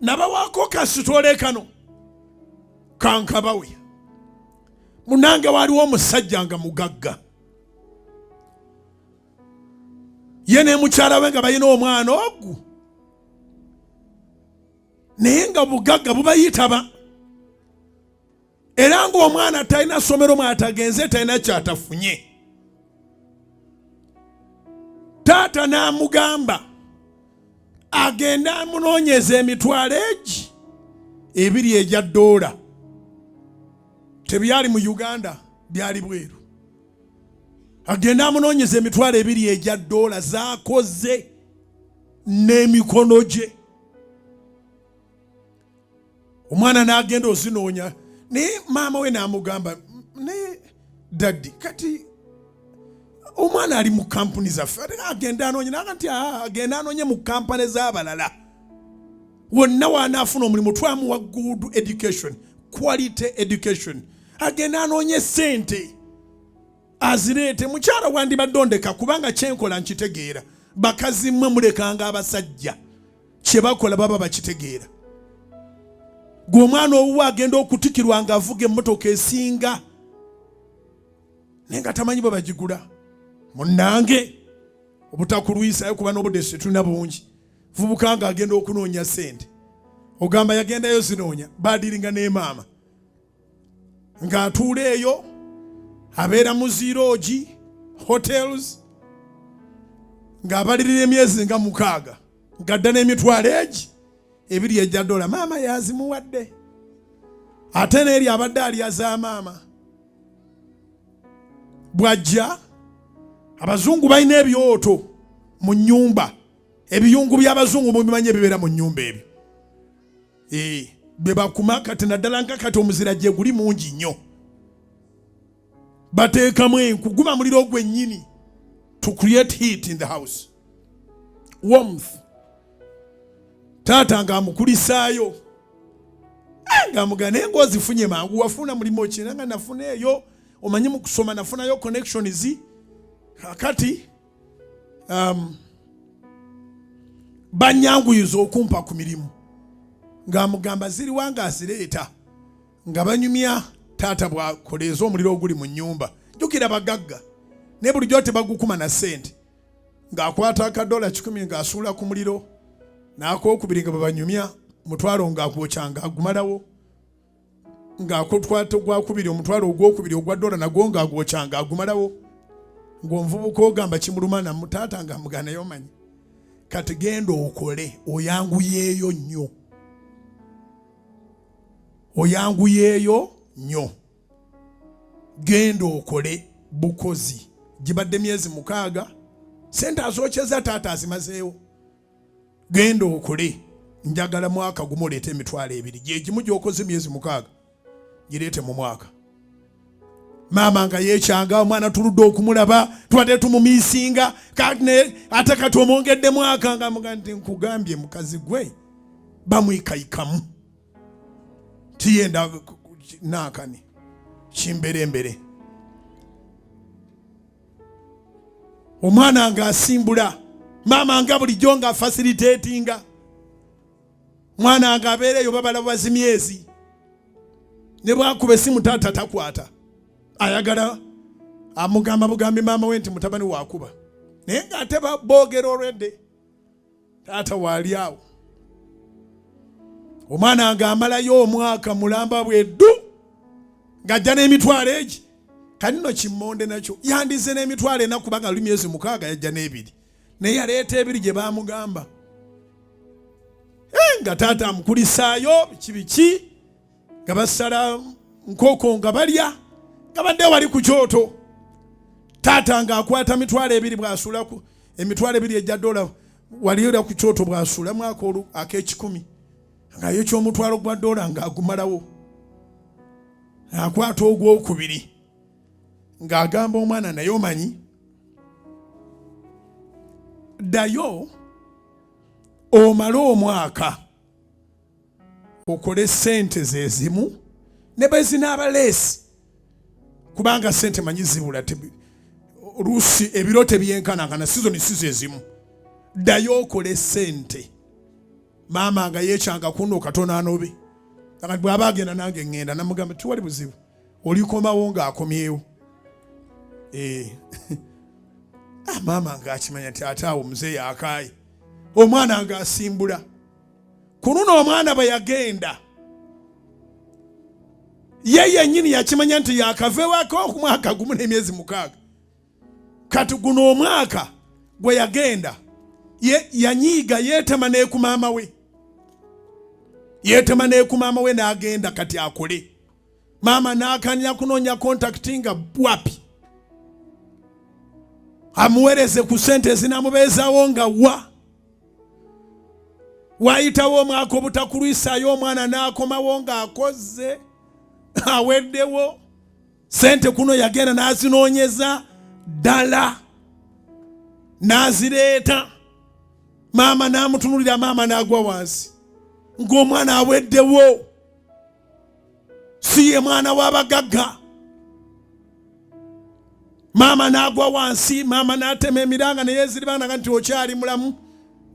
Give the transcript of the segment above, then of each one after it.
Nabawaako kasitole kano kankabawe. Munange waliwo omusajja nga mugagga, ye ne mukyala we nga balina omwana ogu, naye nga bugagga bubayitaba, era ng'omwana talina ssomero mwatagenze, talina kyatafunye. Taata n'amugamba agende amunoonyeza emitwalo egi ebiri egya ddoola. Tebyali mu Uganda, byali bweru. Agende amunoonyeza emitwalo ebiri egya ddoola z'akoze n'emikono gye. Omwana n'agenda ozinoonya, naye maama we n'amugamba, naye daddy, kati omwana ali mu kampuni zaffe, ate agenda anoonye? Naga nti agenda anoonye mu kampani z'abalala wonna wanaafuna omulimu. Twamuwa good education, quality education, agenda anoonye sente azireete. Mukyala wandibadde ondeka kubanga kyenkola nkitegeera. Bakazi mmwe mulekanga abasajja kye bakola baba bakitegeera. Gwe omwana owuwe agenda okutikirwa ng'avuga emmotoka esinga, naye nga tamanyi bwe bagigula. Munnange, obutakulwisayo kuba n'obudde situlina bungi. Vubuka nga agenda okunoonya sente, ogamba yagendayo zinoonya, badiringa ne maama ng'atuula eyo, abeera mu zi lodge hotels, ng'abalirira emyezi nga 6, ng'adda n'emitwalo egi ebiri egya dola. Maama yazimuwadde, ate n'eri abadde alya za maama. Bw'ajja, abazungu balina ebyoto mu nnyumba, ebiyungu by'abazungu mubimanyi ebibeera mu nnyumba ebyo bye bakuma kati, naddala nga kati omuzira gye guli mungi nnyo, bateekamu enku, guba muliro gwennyini to create heat in the house, warmth. Taata ng'amukulisaayo, ng'amugamba, naye ng'ozifunye mangu, wafuna mulimu ki? Nga nafuna eyo, omanyi mu kusoma nafunayo connections, kakati banyanguyiza okumpa ku mirimu. Ng'amugamba ziriwa, ng'azireeta, nga banyumya. Taata bw'akoleeza omuliro oguli mu nnyumba, jjukira bagagga, naye bulijjo tebagukuma na ssente, ng'akwata akadola 100 ng'asuula ku muliro, n'akookubiri, nga bwe banyumya, mutwalo ng'agwokya ng'agumalawo, ng'akutwata ogwakubiri, omutwalo ogwokubiri ogwa dola nagwo ng'agwokya ng'agumalawo. Ng'omuvubuka ogamba kimuluma namu. Taata ng'amugamba, naye omanyi, kati genda okole, oyanguyeeyo nnyo, oyanguyeeyo nnyo, genda okole bukozi. Gibadde myezi 6, sente azokyeza, taata azimazeewo. Genda okole, njagala mwaka gumu oleete emitwalo 20 gyegimu gyokoze myezi 6, gireete mu mwaka. Maama nga yekyanga, omwana tuludde okumulaba, tubadde tumumiisinga, ate kati omwongedde mwaka. Nga muga nti nkugambye mukazi gwe bamwikayikamu, tiyenda naakani kimberembere. Omwana ng'asimbula, maama nga bulijjo nga facilitatinga, mwana nga abeera eyo, babala bazi myezi, ne bwakuba esimu taata takwata, ayagala amugamba bugambi maama we nti mutabani wakuba, naye ng'ate boogera olwedde taata waali awo. Omwana ng'amalayo omwaka mulamba bweddu, ng'ajja n'emitwalo egi. Kati nno kimmonde nakyo yandize n'emitwalo 4, kubanga luli myezi 6 yajja n'ebiri, naye yaleeta ebiri gye baamugamba. Nga taata amukulisaayo biki biki, nga basala nkoko nga balya, nga badde wali ku kyoto. Taata ng'akwata 20,000, bw'asuulaku emitwalo 20 egya dola wali era ku kyoto, bw'asuulamu akoolu ak'ekikumi, ng'ayokya omutwalo gwa dola ng'agumalawo. Akwata ogwokubiri, ng'agamba omwana, naye omanyi, ddayo omale omwaka okole sente zezimu ne bwe zinaaba less, kubanga sente manyi zibula, oluusi ebiro tebyenkanankana, sizoni si zezimu. Ddayo okole sente. Maama nga yekyanga kuno katono anobe. Kati bw'aba agenda nange ŋŋenda, namugamba tiwali buzibu, olikomawo ng'akomyewo. Eh. Ah, maama ng'akimanya nti ate awo muzeeyi akaaye, omwana ng'asimbula. Ku luno omwana bwe yagenda ye yennyini yakimanya nti yakava ewaka omwaka gumu n'emyezi 6. Kati guno omwaka gwe yagenda yanyiiga, yeetema n'eku maama we, yeetema n'eku maama we n'agenda kati akole. Maama n'akanira kunoonya kontakiti nga bwapi amuweereze ku ssente ezinamubeezaawo nga wa. Waayitawo omwaka obutakulwisaayo, omwana n'akomawo ng'akoze aweddewo. Sente kuno yagenda n'azinoonyeza ddala n'azireeta. Maama n'amutunulira, maama n'agwa wansi ng'omwana aweddewo. Si ye mwana w'abagagga. Maama n'agwa wansi, maama n'atema emiranga neyeziribanaga nti okyali mulamu.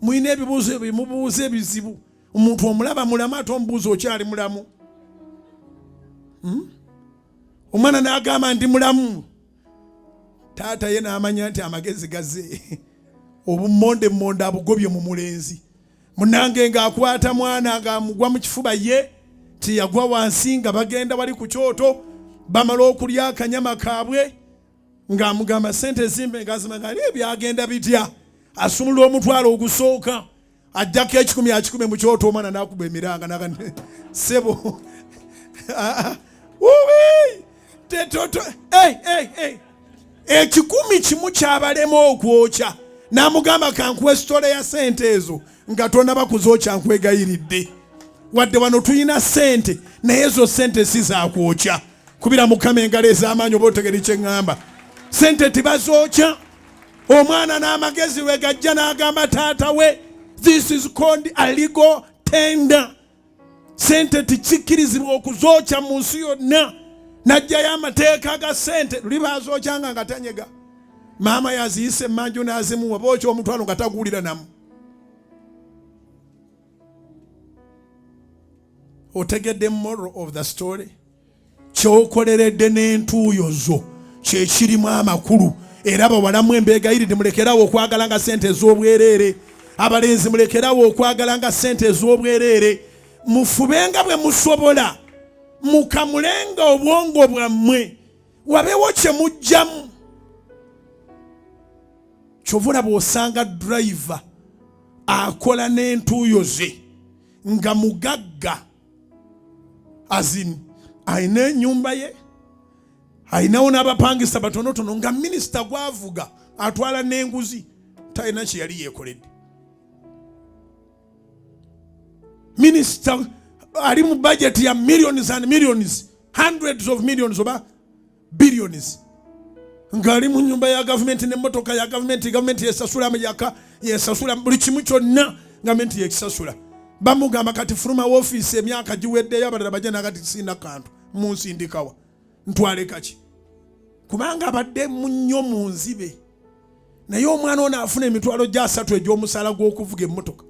Mulina ebibuuzo ebimubuuza ebizibu. Omuntu omulaba mulamu ate omubuuza okyali mulamu. Omwana n'agamba ndi mulamu. Taata ye n'amanya nti amagezi gaze, obummonde mmonde abugobye mu mulenzi. Munange ng'akwata mwana ng'amugwa mu kifuba, ye tiyagwa wansi nga bagenda wali ku kyoto, bamala okulya akanyama kaabwe ng'amugamba sente zimbe, ng'azima nga ebyagenda bitya. Asumulula omutwalo ogusooka, ajjako 100 akikume mu kyoto, omwana n'akuba emiranga naga sebo ubi tetoto hey, hey, hey. 100 kimu kyabalema okwokya, n'amugamba kankuwe sitole ya sente ezo nga tonaba kuzookya, nkwegayiridde, wadde wano tulina sente naye ezo sente si zakwokya. Kubira Mukama engalo ez'amaanyi oba otegere kye ŋŋamba. Sente tibazookya. Omwana n'amagezi we gajja n'agamba taata we, this is called a legal tender. Sente tikikkirizibwa okuzookya mu nsi yonna. N'ajjayo amateeka ga sente. Luli baazookyanga nga tanyega, maama yaziyisa emmanju n'azimuwa, bookya omutwalo nga taguwulira namu. Otegedde moral of the story? Kyokoleredde n'entuuyo zo kyekirimu amakulu. Era bawalamu embeegayiridde, mulekerawo okwagala nga sente ez'obwereere. Abalenzi, mulekerawo okwagala nga sente ez'obwereere. Mufubenga bwe musobola, mukamulenga obwongo bwammwe, wabeewo kye mujjamu. Kyova olaba osanga driver akola n'entuuyo ze nga mugagga, azin alina ennyumba ye, alinawo n'abapangisa batonotono, nga minisita gwavuga atwala n'enguzi talina kye yali yeekoledde. Minisita ali mu budget ya millions and millions, hundreds of millions oba billions, ng'ali mu nyumba ya gavumenti n'emmotoka ya gavumenti, gavumenti yesasula yaka, yesasula buli kimu kyonna, gavumenti yekisasula. Bamugamba kati fuluma woofiisi, emyaka giweddeyo, abalala bajja, nakati sirina kantu, munsindikawa, ntwale kaki? Kubanga abadde nnyo mu nzibe. Naye omwana ono afuna emitwalo gyasatu egy'omusaala gw'okuvuga emmotoka,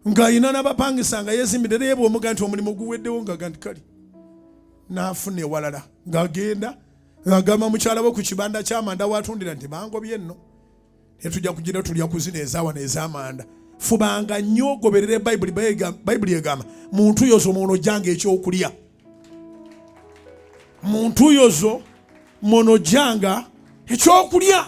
ng'alina n'abapangisa, nga yezimbidde, naye bw'omuga nti omulimu guweddewo, nga nti kali n'afuna ewalala, ng'agenda ng'agamba mukyala we ku kibanda ky'amanda w'atundira nti bangobye nno, naye tujja kugira tulya ku zino ezaawa n'ez'amanda. Fubanga nnyo ogoberere Bayibuli. Bayibuli egamba mu ntuuyo zo mw'onojjanga ekyokulya, mu ntuuyo zo mw'onojjanga ekyokulya.